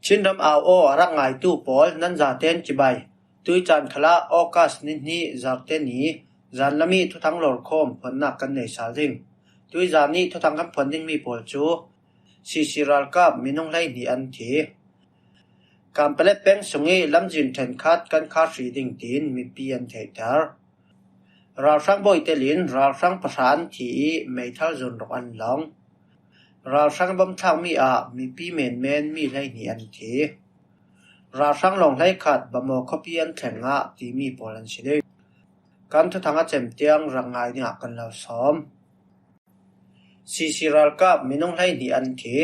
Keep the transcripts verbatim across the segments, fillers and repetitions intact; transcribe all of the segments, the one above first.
Chinram au aw a rak ngaitu pawl nan zaten cibai. Tuizan khalah August ni hnih Zarte ni zan lami thuthang lawrkhawm phuannak kan nei sal ding. Tuizan nih thuthang kan phuan dingmi pawl cu C C ralkap minung hleihnih an thi. Kampalet peng sung i lamzin ṭhenkhat kan khar hri ding tiin mipi an theihter. Ralhrang bawi telin ralhrang pahra an thi i meithal zun ruk an long. Ralhrang bom thlakmi ah mipi menmen mi hleihnih an thi. Ralhrang lawng hleikhat Bamaw khuapi an thleng ah timi pawl an si ding. Kan thuthang a cem tiang rak ngai dingah kan lo sawm. C C ralkap minung hleihnih an thi.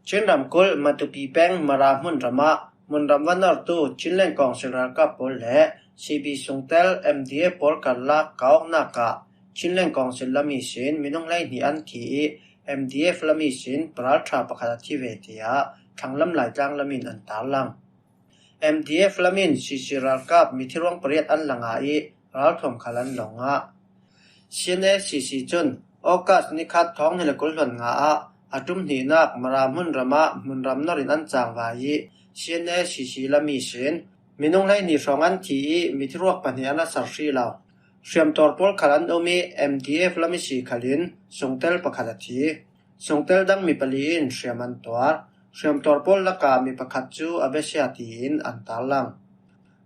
Chin ramkulh Matupi peng Mara hmunram ah hmunram van ortu Chinland Council ralkap pawl le C B sungtel M D F pawl karlak kawknak ah Chinland Council lam ihsin minung hleihnih an thi i M D F lam ihsin paralṭha pakhat a thi ve, tiah thanglam Laitlang lam in an tarlang. M D F lam in C C ralkap mithiruang pariat an la ngah i ralthuam khal an long ah, C N A C C cun August ni khat thawng hnih le kul hluan nga ah a ṭum hnihnak Mara hmunram ah hmunram nor in an cangvai i C N A C C lam ihsin minung hleihnih hrawng an thi i mithiruak pahnih an a ser hri lo. Hriamtuar pawl khal an um i M D F lam ihsi khalin sungtel pakhat a thi. Sungtel dang mi pali in hriam an tuar. Hriamtuar pawl lakah mi pakhat cu a besia tiin an tarlang.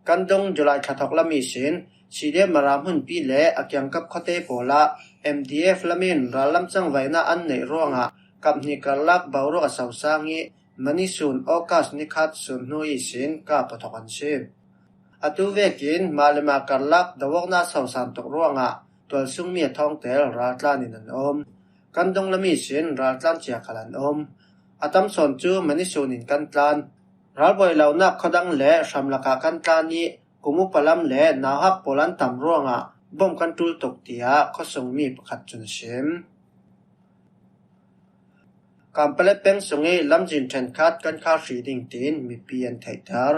Kan dung July thla thawk lam ihsin C D F Mara hmunpi le a kiangkap khuate pawl ah M D F lam in rallam cangvaina an neih ruangah kap hnih karlak boruak a sosang i mani sun August ni khat sun hnu ihsin kap a thawk an si. Atu vekin mah le mah karlak doawknak sosan tuk ruangah tualsungmi a thawngtel raltlan in an um. Kan dung lam ihsin raltlan cia khal an um. A tam sawn cu mani sun in kan tlan. Ralbuai lonak khuadang le hram lakah kan tlan i kum upa lam le nauhak pawl an tam ruangah bom kan ṭul tuk, tiah khuasungmi pakhat cun a sim. Kampalet peng sung i lamzin ṭhenkhat kan khar hri ding tiin mipi an theihter.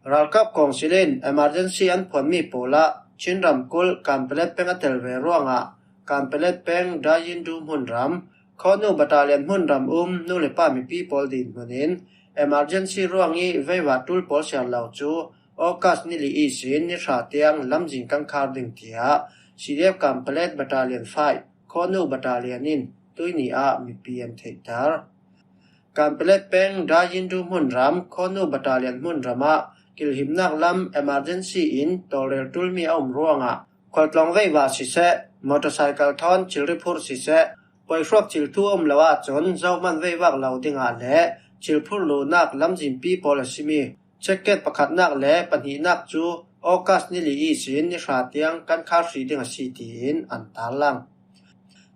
Ralkap kawngsil in emergency an phuanmi pawl ah Chin ramkulh Kampalet peng a tel ve ruangah Kampalet peng Dayindu hmunram, Khawnu Battalion hmunram um nu le pa mipi pawl dinhmun in emergency ruang i veivah ṭul pawl siar lo cu August ni li ihsin ni hra tiang lamzin kan khar ding, tiah C D F Kampalet Battalion five Khawnu Battalion in tuini ah mipi an theihter. Kampalet peng Dayindu hmunram, Khawnu Battalion hmunram ah kilhimnak lam emergency in tawlrel ṭulmi a um ruangah khualtlawng veivah siseh, motorcycle thawn thilri phurh siseh, poihruak thil thu a um lo ahcun zohman veivak lo dingah le thil phurh luhnak lamzinpi pawl a simi checkgate pakhatnak le pahnihnak cu August ni li ihsin ni hra tiang kan khar hri ding a si, tiin an tarlang.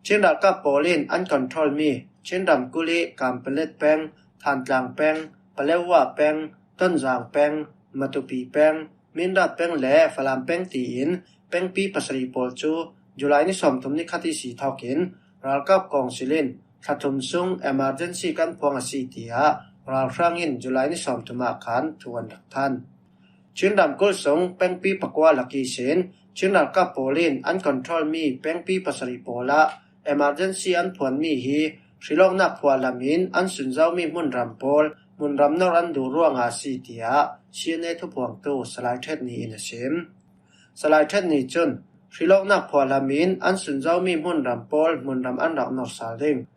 Chin ralkap pawl in an controlmi Chin ramkulh i Kampalet peng, Thantlang peng, Palewa peng, Tonzang peng, Matupi peng, Mindat peng le Falam peng tiin pengpi pasarih pawl cu July ni sawmthum ni khat ihsi thawkin ralkap kawngsil in thla thum sung emergency kan phuang a si, tiah ralhrang in July ni sawmthum ah khan thu an rak than. Chin ramkulh sung pengpi pakua lak ihsin Chin ralkap pawl in an controlmi pengpi pasarih pawl ah emergency an phuanmi hi hrilawknak phuahlam in an sunzomi hmunram pawl hmunram nor an duh ruangah a si, tiah C N A thuphuangtu Salai Ṭhet Ni in a sim. Salai Ṭhet Ni cun hrilawknak phuahlam in an sunzomi hmunram pawl hmunram an rak nor sal ding.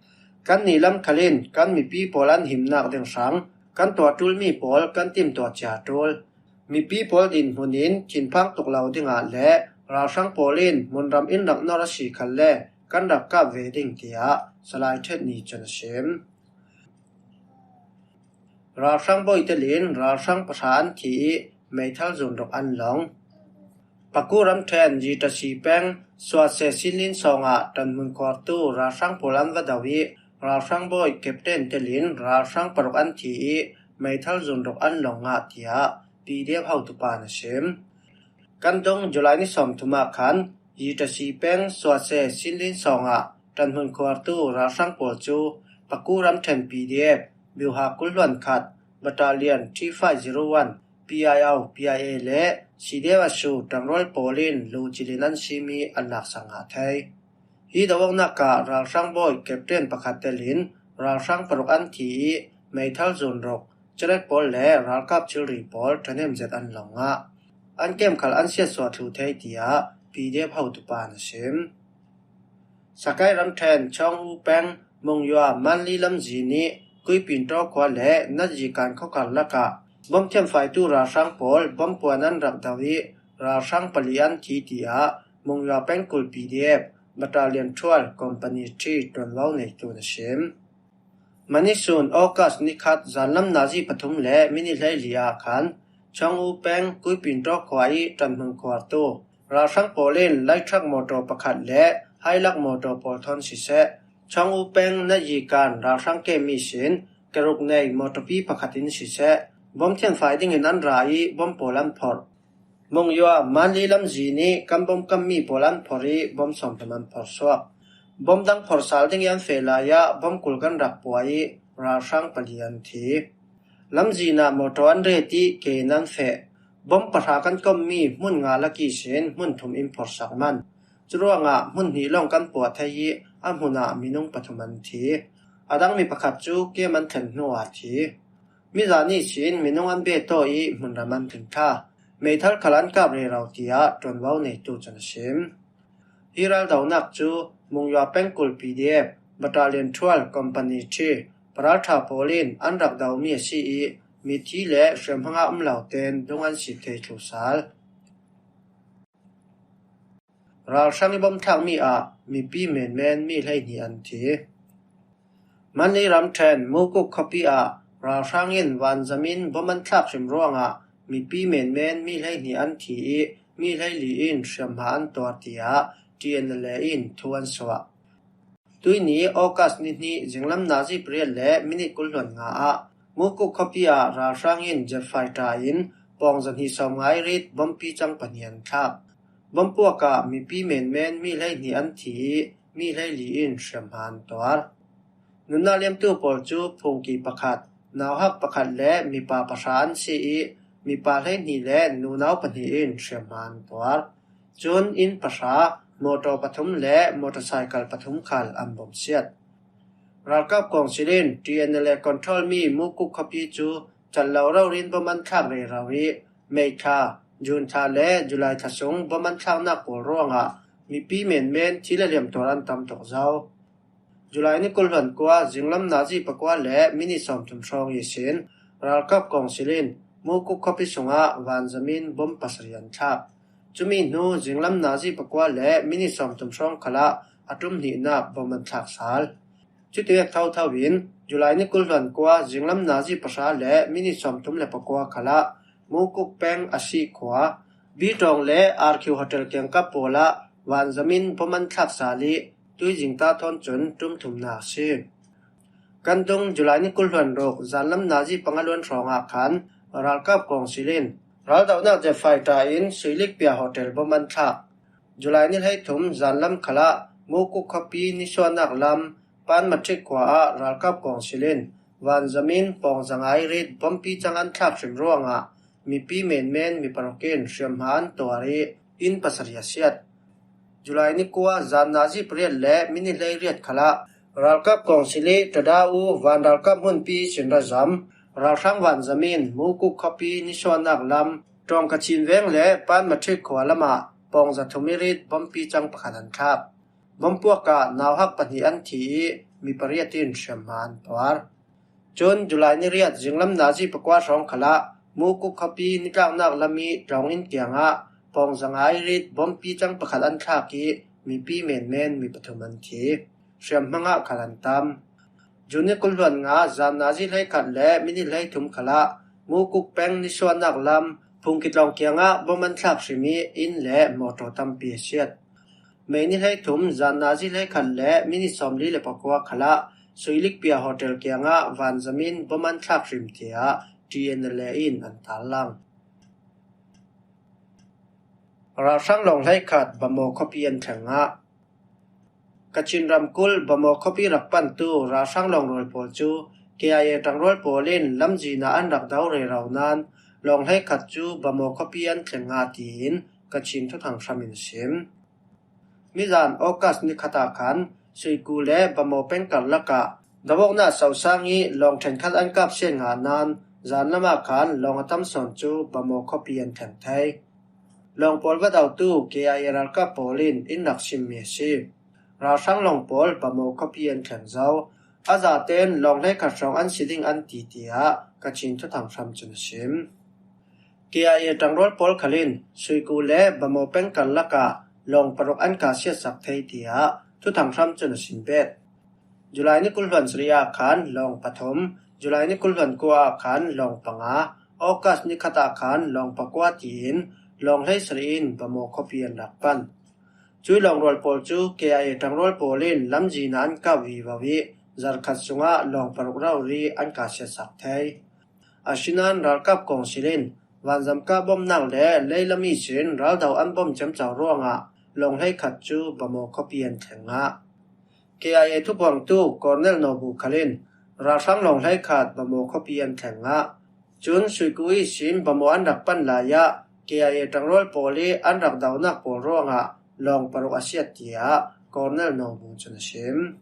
Kan ni lam khal in kan mipi pawl an himnak ding hrang kan tuah ṭulmi pawl kan timtuah cia ṭul. Mipi pawl dinhmun in thinphang tuk lo dingah le ralhrang pawl in hmunram in rak nor a si khalle kan rak kap ve ding, tiah Salai Ṭhet Ni cun a sim. Ralhrang bawi telin ralhrang pahra an thi i meithal zun ruk an long. Paku ramṭhen Yitasi peng Suase Sinlin sawngah ṭanhmun khuartu ralhrang pawl an va do i ralhrang bawi captain telin ralhrang paruk an thi i meithal zun ruk an long ngah, tiah P D F hotupa in a sim. Kan dung July ni sawmthum ah khan Yitasi peng Suase Sinlin sawngah ṭanhmun khuartu ralhrang pawl cu Paku ramṭhen P D F, Biuha kul hluan khat, Battalion three five zero one, P I O, P I A le C D F a su ṭangrual pawl in lucil in an sim i an laksak ngah thei. Hi doawknak ah ralhrang bawi captain pakhat telin ralhrang paruk an thi i Meithal zun ruk, Cherek pawl le ralkap thilri pawl ṭhahnem zet an lo ngah. An kem khal an siatsuah thluh thei, tiah P D F hotupa'n a sim. Sakai ramṭhen Chawng U peng Mungyua Manli lamzi nih Kuipintaw khua le Natyikan khua karlak ah bom thianfaitu ralhrang pawl bom puan an rak do ih ralhrang pali an thi, tiah Mungyua pengkul P D F Battalion twelve Company three ṭuanvo neitu'n a sim. Mani sun August ni khat zanlam nazi pathum le minit hleili ah khan Chawng U peng Kuipintaw khua ih ṭanhmun khuartu ralhrang pawl in light truck mawtaw pakhat le Hilux mawtaw pawl thawn siseh, Chawng U peng Natyikan ralhrang kem ihsin keruk nei mawtawpi pakhat in siseh, bom thianfai dingin an ra ih bom pawl an phorh. Mungyua Manli lamzi nih kan bom kammi pawl an phorh ih bom sawmthum an phorh suak. Bom dang phorh sal ding ih an feh lai ah bom kul kan rak pua ih ralhrang pali an thi. Lamzi nah mawtaw an ret ih ke in an feh. Bom pahra kan kommi hmun nga lak ihsin hmun thum in phorhsak man. Curuangah hmun hnih lawng kan puah thei ih a hmun ah minung pathum an thi. A dang mi pakhat cu kem an thlen hnu ah thi. Mizan ihsin minung an bet aw ih hmunram an tling ṭha. Meithal khal an kap rero, tiah ṭuanvo neitu cun a sim. Hi raldonak cu Mungyua pengkul P D F Battalion twelve Company three paralṭha pawl in an rak domi a si ih mithi le hriamhma ngah um lo tein dung an sik thei thluh sal. Ralhrang ih bom thlakmi ah mipi menmen mi hleihnih an thi. Manli ramṭhen Mukuk khuapi ah ralhrang in vanzam in bom an thlak hrim ruangah mipi menmen mi hleihnih an thi ih mi hleili in hriamhma an tuar, tiah T N L A in thu an suah. Tuihni August ni hnih zinglam nazi pariat le minit kul hluan nga ah Mukuk khuapi ah ralhrang in jet fighter in pawng zahnih sawmnga ih rit bompi cang pahnih an thlak. Bompuak ah mipi menmen mi hleihnih an thi ih mi hleili in hriamhma an tuar. Nunnak liamtu pawl cu phungki pakhat, nauhak pakhat le mipa pahra an si ih mipa hleihnih le nunau pahnih in hriamhma an tuar. Cun inn pahra, mawtaw pathum le motorcycle pathum khal an bawmhsiat. Ralkap kawngsil in T N L A control mi Mukuk khuapi cu cat lo rori in bom an thlak rero ih May thla, June thla le July thla sung bom an thlaknak pawl ruangah mipi menmen thi le hliam tuar an tam tuk zo. July ni kul hluan kua zinglam nazi pakua le minit sawmthum hrawng ihsin ralkap kawngsil in Mukuk khuapi sungah vanzam in bom pasarih an thlak. Cumi hnu zinglam nazi pakua le minit sawmthum hrawng khalah a ṭum hnihnak bom an thlak sal. Cutivek thotho in July ni kul hluan kua zinglam nazi pahra le minit sawmthum le pakua khalah Mukuk peng a sih khua, Bitawng le R Q Hotel kiangkap pawl ah vanzam in bom an thlak sal ih tuizing ta thawn cun ṭum thumnak a si. Kan dung July ni kul hluan ruk zanlam nazi panga luan hrawngah khan ralkap kawngsil in raldohnak jet fighter in Suilikpia Hotel bom an thlak. July ni hleithum zanlam khalah Mukuk khuapi nisuahnak lam Pan Mathik khua ah ralkap kawngsil in vanzam in pawng zanga ih rit bompi cang an thlak hrim ruangah mipi menmen mi paruk in hriamhma an tuar ih inn pasarih a siat. July ni kua zan nazi pariat le minit hleiriat khalah ralkap kawngsil ih Tada U vanralkap hmunpi Sinrazam ralhrang vanzam in Mukuk khuapi nisuahnak lam Ṭawng Kachin veng le Pan Mathik khua lamah pawng zathum ih rit bompi cang pakhat an thlak. Bompuak ah nauhak pahnih an thi ih mi pariat in hriamhma an tuar. Cun July ni riat zinglam nazi pakua hrawng khalah Mukuk khuapi nitlaknak lam ih ṭawng inn kiangah pawng zanga ih rit bompi cang pakhat an thlak ih mipi menmen mi pathum an thi. Hriamhma ngah khal an tam. June ni kul hluan nga zan nazi hleikhat le minit hleithum khalah Mukuk peng nisuahnak lam Phungki tlawng kiangah bom an thlak hrim ih inn le mawtaw tampi a siat. May ni hleithum zan nazi hleikhat le minit sawmli le pakua khalah Suilikpia Hotel kiangah vanzam in bom an thlak hrim, tiah T N L A in an tarlang. Ralhrang lawng hleikhat Bamaw khuapi an thleng ngah. Kachin ramkulh Bamaw khuapi rak pantu ralhrang lawng rual pawl cu K I A ṭangrual pawl in lamzin ah an rak do rero nain lawng hleikhat cu Bamaw khuapi an thleng ngah, tiin Kachin thuthang hram in a sim. Mizan August ni khat ah khan Suiku le Bamaw peng karlak ah Dawkna sosang i lawng ṭhenkhat an kap siat ngah nan, zan lamah khan lawng a tam sawn cu Bamaw khuapi an thleng thei. Lawng pawl va dotu K I A ralkap pawl in in rak simmi a si. Ralhrang lawng pawl Bamaw khuapi an thleng zo. A zaten lawng hleikhat hrawng an si ding an ti, tiah Kachin thuthang hram cun a sim. K I A ṭangrual pawl khalin Suiku le Bamaw peng karlakah lawng paruk an kah siatsak thei, tiah thuthang hram cun a sim bet. July ni kul hluan sarih ah khan lawng pathum, July ni kul hluan kua ah khan lawng panga, August ni khat ah khan lawng pakua tiin lawng hleisarih in Bamaw khuapi an rak pan. Cui lawng rual pawl cu K I A ṭangrual pawl in lamzin ah an kap vivo i zarhkhat sungah lawng paruk rori an kah siatsak thei. Asinain ralkap kawngsil in vanzam kah bawmhnak le leilam ihsin raldo an bawm ciamco ruangah lawng hleikhat cu Bamaw khuapi an thleng ngah. K I A thupuangtu Colonel Naw Bu khalin ralhrang lawng hleikhat Bamaw khuapi an thleng ngah. Cun Suiku ihsin Bamaw an rak pan lai ah K I A ṭangrual pawl i an rak donak pawl ruangah lawng paruk a siat, tiah Colonel Naw Bu cun a sim.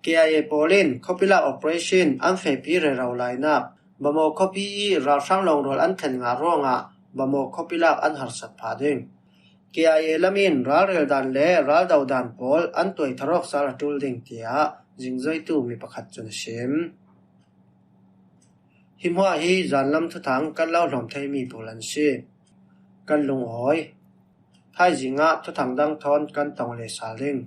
K I A pawl in khuapi lak operation an fehpi rero lainak, Bamaw khuapi i ralhrang lawng rual an thlen ngah ruangah Bamaw khuapi lak an harsat phah ding. K I A lam in ralrel dan le raldo dan pawl an tuai tharawk sal a ṭul ding, tiah zingzoitu mi pakhat cun a sim. Hi hmuah hi zanlam thuthang kan lo hlawm theimi pawl an si. Kan lungawi. Thaizing ah thuthang dang thawn kan tong le sal ding.